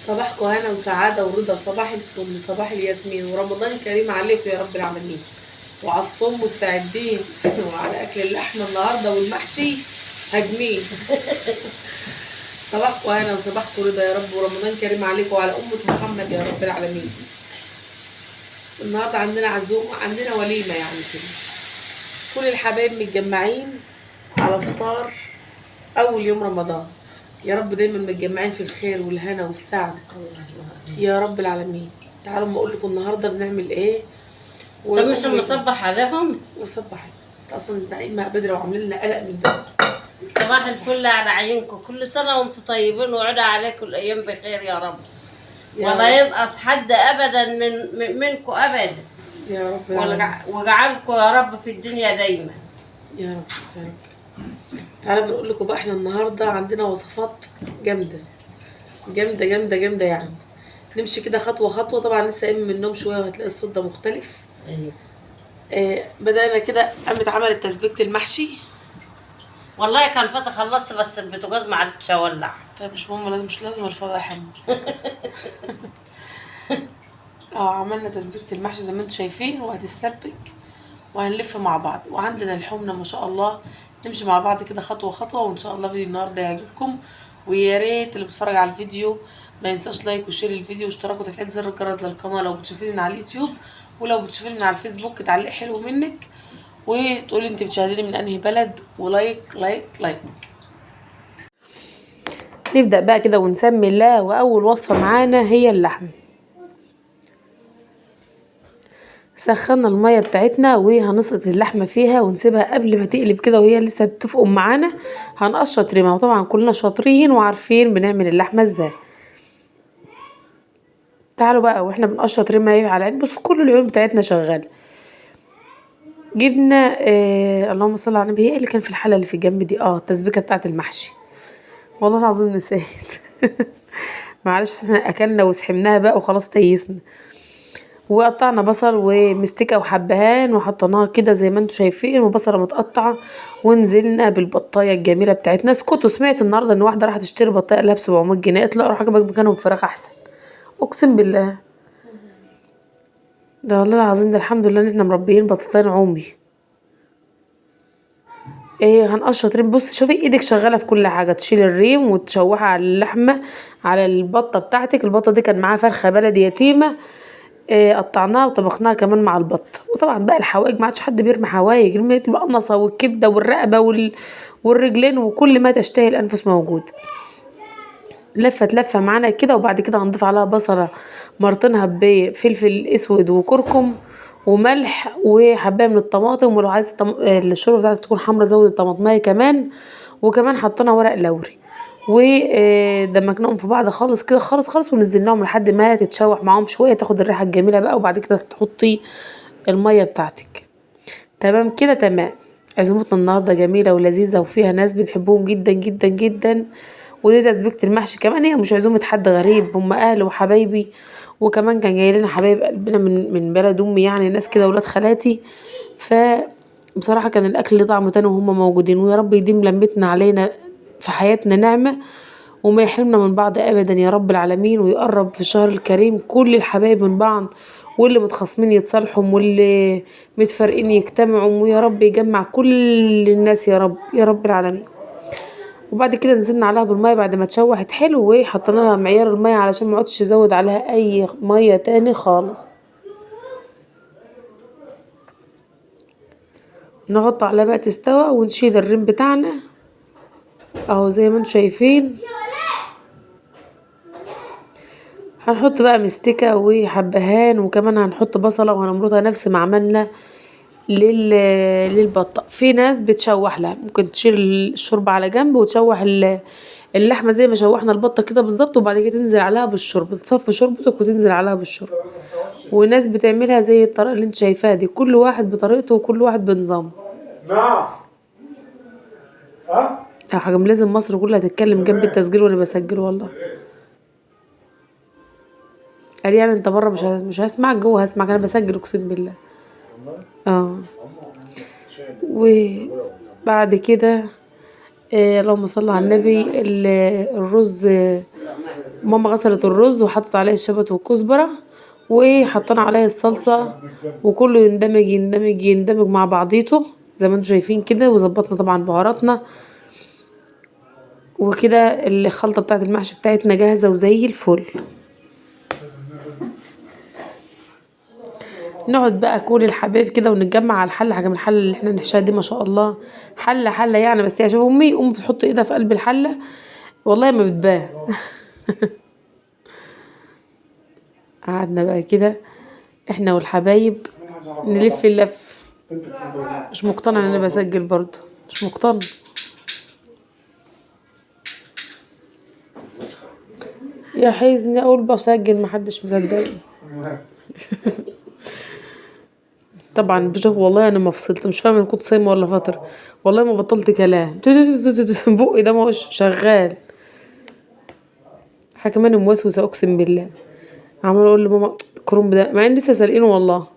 صباحكم هنا وسعادة ورضا، صباح الفل، صباح الياسمين، ورمضان كريم عليكم يا رب العالمين. وعلى الصوم مستعدين وعلى اكل اللحمة النهارده والمحشي هاجمين. صباحكم هنا وصباحكم رضا يا رب، ورمضان كريم عليكم وعلى امه محمد يا رب العالمين. النهارده عندنا عزومة، عندنا وليمة، يعني كده كل الحبايب متجمعين على فطار اول يوم رمضان. يا رب دايما متجمعين في الخير والهنا والسعد يا رب العالمين. تعالوا ما اقول لكم النهارده بنعمل ايه. طب مش لما اصبح عليهم؟ وصبحت اصلا انت قايمة بدري وعاملين لنا قلق من بدري. صباح الفل على عينكم، كل سنة وانتم طيبين وعدا عليكم الايام بخير يا رب، ولا ينقص حد ابدا من منكم ابدا يا رب العالمين. وجعلكم يا رب في الدنيا دايما يا رب يا رب. تعالوا بنقول لكم بقى احنا النهارده عندنا وصفات جامدة جامدة جامدة جامدة، يعني نمشي كده خطوة خطوة. طبعا لسه قايمة من النوم شوية وهتلاقي الصوت ده مختلف. ايوه. بدأنا كده، قامت عملت تسبيكه المحشي. والله كان فاتح خلصت، بس البوتاجاز ما عرفتش اولع. طيب مش مهم، لازم مش لازم الفضايح. عملنا تسبيكه المحشي زي ما انتم شايفين، وهتتسبك وهنلف مع بعض. وعندنا لحومنا ما شاء الله، نمشي مع بعض كده خطوة خطوة، وان شاء الله فيديو النهارده يعجبكم. ويا ريت اللي بيتفرج على الفيديو ما ينساش like و share الفيديو واشتراك وتفعيل زر الجرس للقناة لو بتشوفيني من على اليوتيوب، ولو بتشوفيني من على الفيسبوك تعليق حلو منك وتقولي انت بتشاهديني من انهي بلد، و like like like. نبدأ بقى كده ونسمي الله. واول وصفه معانا هي اللحم. سخنا المية بتاعتنا وهنسقط اللحمة فيها ونسيبها قبل ما تقلب كده وهي لسه بتفقم معانا. هنقشط ريمها، وطبعا كلنا شاطرين وعارفين بنعمل اللحمة ازاي. تعالوا بقى واحنا بنقشط ريمها ايه على العين، بصوا كل العيون بتاعتنا شغالة. جبنا اللهم صل على النبي، هي اللي كان في الحلة اللي في الجنب دي التسبيكه بتاعت المحشي، والله العظيم نسيت. معلش احنا اكلنا وسحبناها بقى وخلاص تيسنا. وقطعنا بصل ومستكه وحبهان وحطيناها كده زي ما انتم شايفين، وبصله متقطعه، ونزلنا بالبطايه الجميلة بتاعتنا. اسكتوا، سمعت النهارده ان واحدة راحت تشتري بطايه قالها ب 700 جنيه، قالت لا اروح اجيب مكانهم فراخ احسن. اقسم بالله ده والله العظيم، ده الحمد لله ان احنا مربيين بطاطين عمي. ايه هنقشط ريم. بص شوفي ايدك شغالة في كل حاجة، تشيل الريم وتشوحها على اللحمة على البطة بتاعتك. البطة دي كان معاها فرخة بلدي يتيمة، قطعناها وطبخناها كمان مع البط. وطبعا بقى الحوايج ما عادش حد بيرمي حوايج، القنصه والكبده والرقبة والرجلين وكل ما تشتهي الانفس موجود. لفت لفه معانا كده، وبعد كده هنضيف عليها بصله مرطنها بفلفل اسود وكركم وملح وحبايه من الطماطم، ولو عايز الشوربة بتاعتك تكون حمرا زود الطماطمايه كمان. وكمان حطينا ورق لوري ودمجناهم في بعض خالص كده خالص خالص، ونزلناهم لحد ما تتشوح معاهم شوية، تاخد الريحة الجميلة بقى. وبعد كده تحطي المية بتاعتك. تمام كده تمام. عزومتنا النهارده جميلة ولذيذه وفيها ناس بنحبهم جدا جدا جدا. ودي تسبيكه المحشي كمان، هي مش عزومة حد غريب، هم اهل وحبايبي، وكمان كان جاي لنا حبايب قلبنا من بلد امي، يعني ناس كده ولاد خالاتي. ف بصراحة كان الاكل له طعم تاني وهم موجودين. ويا رب يديم لمتنا علينا في حياتنا نعمه، وما يحرمنا من بعض ابدا يا رب العالمين، ويقرب في الشهر الكريم كل الحبايب من بعض، واللي متخاصمين يتصالحوا، واللي متفرقين يجتمعوا، ويا رب يجمع كل الناس يا رب يا رب العالمين. وبعد كده نزلنا عليها بالمية بعد ما اتشوحت حلو، وحطينا لها معيار المية علشان ما عودش ازود عليها اي مية تاني خالص. نغطي عليها بقى تستوى، ونشيل الريم بتاعنا اهو زي ما انتم شايفين. هنحط بقى مستكه وحبهان، وكمان هنحط بصله وهنمرطها نفس ما عملنا للبطه. في ناس بتشوح لها، ممكن تشيل الشوربة على جنب وتشوح اللحمة زي ما شوحنا البطة كده بالظبط، وبعد كده تنزل عليها بالشوربه، تصفي شوربتك وتنزل عليها بالشوربه. وناس بتعملها زي الطريقة اللي انت شايفاها دي، كل واحد بطريقته وكل واحد بنظامه. نعم. ها؟ يا حاجة لازم مصر كلها تتكلم جنب التسجيل وانا بسجل والله. قال يعني انت بره مش هسمعك، جوه هسمعك، انا بسجل اقسم بالله. وبعد كده اللهم صل على النبي، الرز ماما غسلت الرز وحطت عليه الشبت والكزبره وحطينا عليه الصلصه، وكله يندمج يندمج يندمج مع بعضيته زي ما انتم شايفين كده. وظبطنا طبعا بهاراتنا وكده. الخلطة بتاعت المحشي بتاعتنا جاهزة وزي الفل. نقعد بقى كل الحبايب كده ونتجمع على الحلة، حاجة من الحلة اللي احنا نحشيها دي ما شاء الله، حله حله يعني. بس يا شوف امي بتحط ايدها في قلب الحلة والله ما بتبان. قعدنا بقى كده احنا والحبايب نلف اللف. مش مقتنع ان انا بسجل برضه، مش مقتنع. يا حزني اقول بسجل محدش مصدقني. طبعا بشوف والله انا ما فصلت، مش فاهمه انا كنت صايمه ولا فترة، والله ما بطلت كلام. بقي ده ما هوش شغال. حاجة كمان موسوسه اقسم بالله، عماله اقول لماما الكرنب ده مع ان لسه سالقينه والله،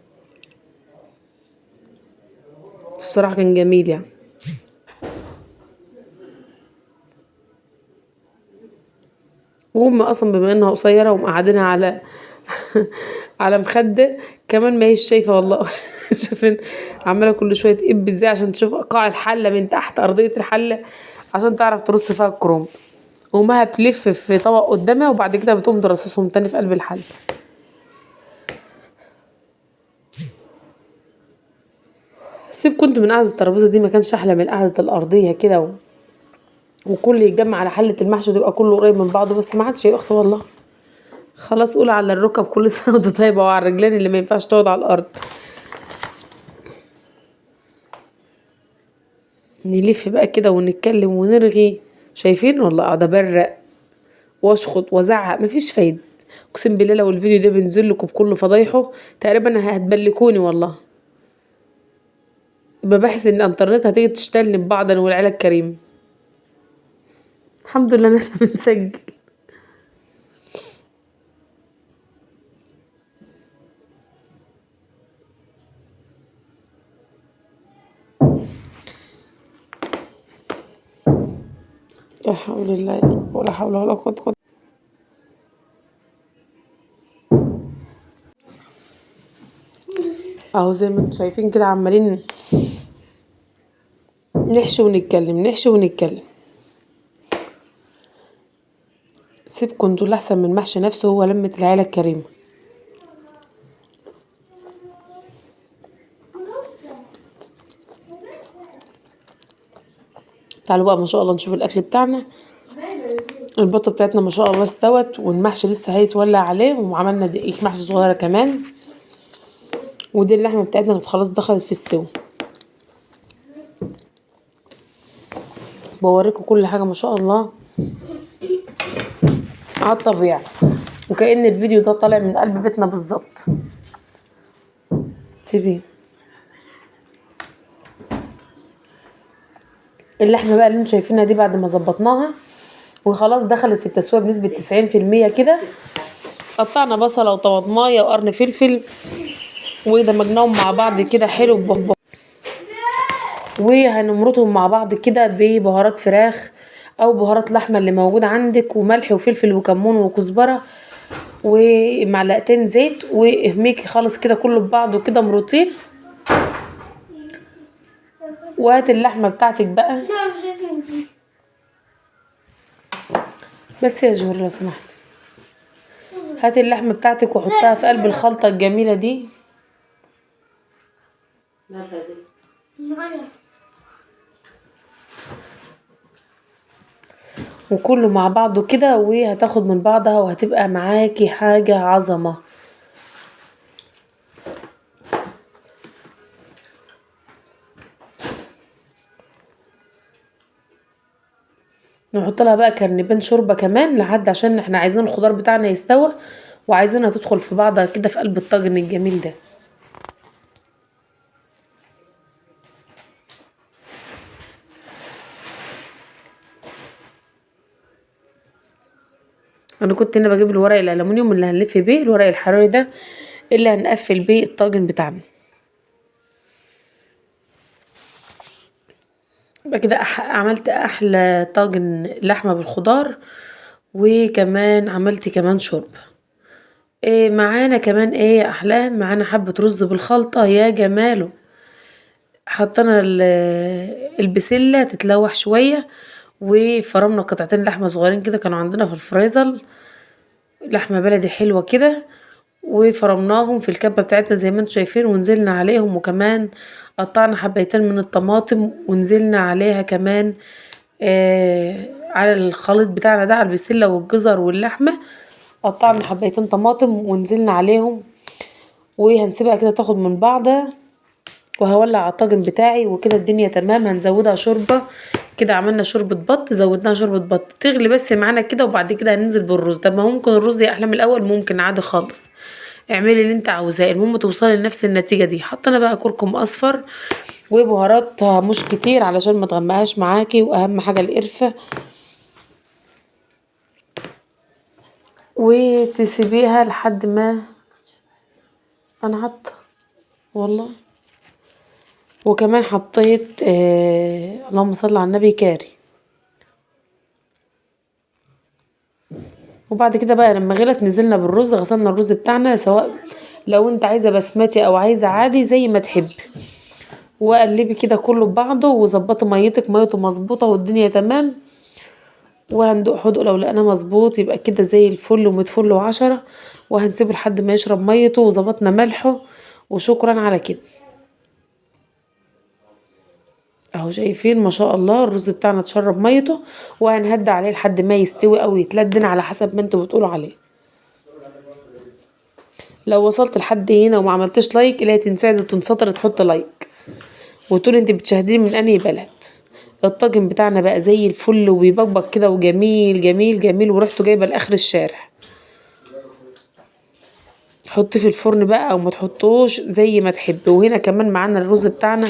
بس بصراحة كان جميل يعني. وامي اصلا بما انها قصيرة ومقعدينها على على مخده كمان ما هيش شايفه والله. شايفين عماله كل شوية تقب ازاي عشان تشوف قاع الحلة من تحت ارضية الحلة عشان تعرف ترص فيها الكرنب. وامها بتلف في طبق قدامها وبعد كده بتقوم ترصصهم تاني في قلب الحلة. سيبكم انتوا من قعدة الترابيزة دي، ما كانش احلى من قعدة الارضية كده وكل يتجمع على حله المحشي وتبقى كله قريب من بعضه. بس ما عادش يا اختي والله، خلاص قول على الركب كل سنة وانت طيبة، وعلى الرجلين اللي ما ينفعش تقعد على الارض. نلف بقى كده ونتكلم ونرغي، شايفين والله قاعدة ابرق واشخط وازعق مفيش فايده. اقسم بالله لو الفيديو ده بينزل لكم بكل فضايحه تقريبا هتبلكوني والله. ببحث ان الانترنت هتيجي تشتلني ببعض انا والعيلة الكريمة. الحمد لله ان احنا بنسجل. لا حول الله يا رب ولا حول ولا قوة. اهو زي ما انتم شايفين كده عمالين نحشي ونتكلم نحشي ونتكلم. سيبكم انتوا اللي احسن من المحشي نفسه هو لمة العيلة الكريمة. تعالوا بقى ما شاء الله نشوف الاكل بتاعنا. البطة بتاعتنا ما شاء الله استوت، والمحشي لسه هيتولع عليه، وعملنا دقيق محشي صغيرة كمان. ودي اللحمة بتاعتنا اللي خلاص دخلت في السوا. بوريكم كل حاجة ما شاء الله على الطبيعة، وكأن الفيديو ده طالع من قلب بيتنا بالظبط. سيبيه اللحمة بقى اللي انتوا شايفينها دي بعد ما ظبطناها وخلاص دخلت في التسوية بنسبة 90% كده. قطعنا بصله وطماطمايه وقرن فلفل ودمجناهم مع بعض كده حلو، وهنمرطهم مع بعض كده ببهارات فراخ او بهارات لحمه اللي موجودة عندك، وملح وفلفل وكمون وكزبره ومعلقتين زيت، واهميكي خالص كده كله ببعضه كده مرطيه. وهات اللحمة بتاعتك بقى بس يا جوري لو سمحت، هات اللحمة بتاعتك وحطها في قلب الخلطة الجميلة دي. وكله مع بعضه كده، وهتاخد من بعضها وهتبقى معاكي حاجة عظمه. نحط لها بقى كرنبين شوربة كمان لحد، عشان احنا عايزين الخضار بتاعنا يستوى وعايزينها تدخل في بعضها كده في قلب الطاجن الجميل ده. انا كنت هنا بجيب الورق الالومنيوم اللي هنلف بيه الورق الحراري ده اللي هنقفل بيه الطاجن بتاعنا. يبقى كده عملت احلى طاجن لحمه بالخضار، وكمان عملت كمان شوربة. إيه معانا كمان ايه يا احلام؟ معانا حبة رز بالخلطة يا جماله. حطينا البسلة تتلوح شوية، وفرمنا قطعتين لحمة صغيرين كده كانوا عندنا في الفريزر، لحمة بلدي حلوة كده، وفرمناهم في الكبة بتاعتنا زي ما انتم شايفين، ونزلنا عليهم. وكمان قطعنا حبيتين من الطماطم ونزلنا عليها كمان على الخليط بتاعنا ده، على البسلة والجزر واللحمة. قطعنا حبيتين طماطم ونزلنا عليهم، وهنسيبها كده تاخد من بعضها. وهولع على الطاجن بتاعي وكده الدنيا تمام. هنزودها شوربة كده، عملنا شوربة بط، زودناها شوربة بط تغلي بس معانا كده، وبعد كده هننزل بالرز. طب ما ممكن الرز يا احلام الاول، ممكن عادي خالص، اعملي اللي انت عاوزاه، المهم توصلي لنفس النتيجة دي. حطينا بقى كركم اصفر وبهارات مش كتير علشان ما تغمقهاش معاكي، واهم حاجة القرفة، وتسيبيها لحد ما انا حاطه والله. وكمان حطيت اللهم صل على النبي كاري. وبعد كده بقى لما غلت نزلنا بالرز، غسلنا الرز بتاعنا، سواء لو انت عايزه بسمتي او عايزه عادي زي ما تحبي، وقلبي كده كله ببعضه وظبطي ميتك، ميته مظبوطة والدنيا تمام. وهندوق حدق، لو لقيناه مظبوط يبقى كده زي الفل ومية فل وعشرة. وهنسيبه لحد ما يشرب ميته، وظبطنا ملحة، وشكرا على كده. اهو شايفين ما شاء الله الرز بتاعنا اتشرب ميته، وهنهدي عليه لحد ما يستوي او يتلدن على حسب ما انتوا بتقولوا عليه. لو وصلت لحد هنا وما عملتش like، لا تنسي وتنسطر تحط like وتقولي انت بتشاهديني من انهي بلد. الطاجن بتاعنا بقى زي الفل وبيبقبق كده وجميل جميل جميل، وريحته جايبه لاخر الشارع. حطيه في الفرن بقى او ما تحطوش زي ما تحبي. وهنا كمان معانا الرز بتاعنا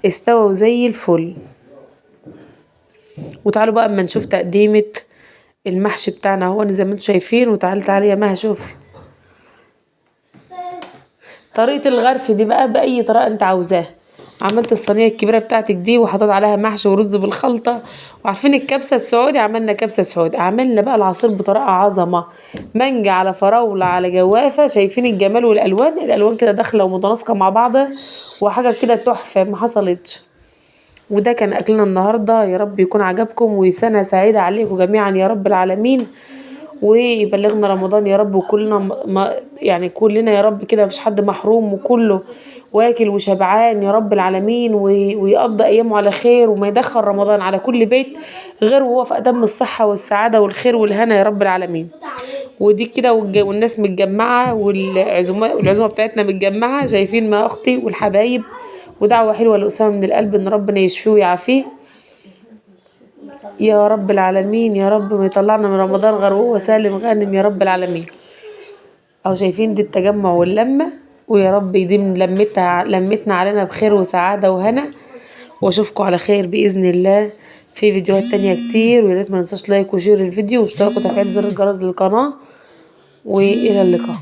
استوى وزي الفل. وتعالوا بقى اما نشوف تقديمة المحشي بتاعنا اهو زي ما انتم شايفين. وتعالي تعالي يا مها شوفي طريقة الغرف دي بقى بأي طريقة انت عاوزاها. عملت الصينية الكبيرة بتاعتك دي وحطيت عليها محشي ورز بالخلطة، وعارفين الكبسة السعودي، عملنا كبسة سعودي. عملنا بقى العصير بطريقة عظمة، مانجا على فراولة على جوافة، شايفين الجمال والألوان، الألوان كده داخلة ومتناسقة مع بعضها، وحاجة كده تحفة ما حصلتش. وده كان أكلنا النهاردة، يا رب يكون عجبكم، وسنة سعيدة عليكم جميعا يا رب العالمين، ويبلغنا رمضان يا رب، وكلنا يعني كلنا يا رب كده مفيش حد محروم، وكله واكل وشبعان يا رب العالمين، ويقضي أيامه على خير، وما يدخل رمضان على كل بيت غير وهو في أتم الصحة والسعادة والخير والهنا يا رب العالمين. ودي كده والناس متجمعة، والعزومة بتاعتنا متجمعة، شايفين ما أختي والحبايب. ودعوة حلوة لأسامة من القلب إن ربنا يشفيه ويعافيه يا رب العالمين، يا رب ما يطلعنا من رمضان غير وهو سالم غانم يا رب العالمين. أهو شايفين دي التجمع واللمة، ويا رب يديم لمتنا علينا بخير وسعادة وهنا. واشوفكم على خير بإذن الله في فيديوهات تانية كتير. ويا ريت ما ننساش like و share الفيديو واشتراك وتفعيل زر الجرس للقناة، وإلى اللقاء.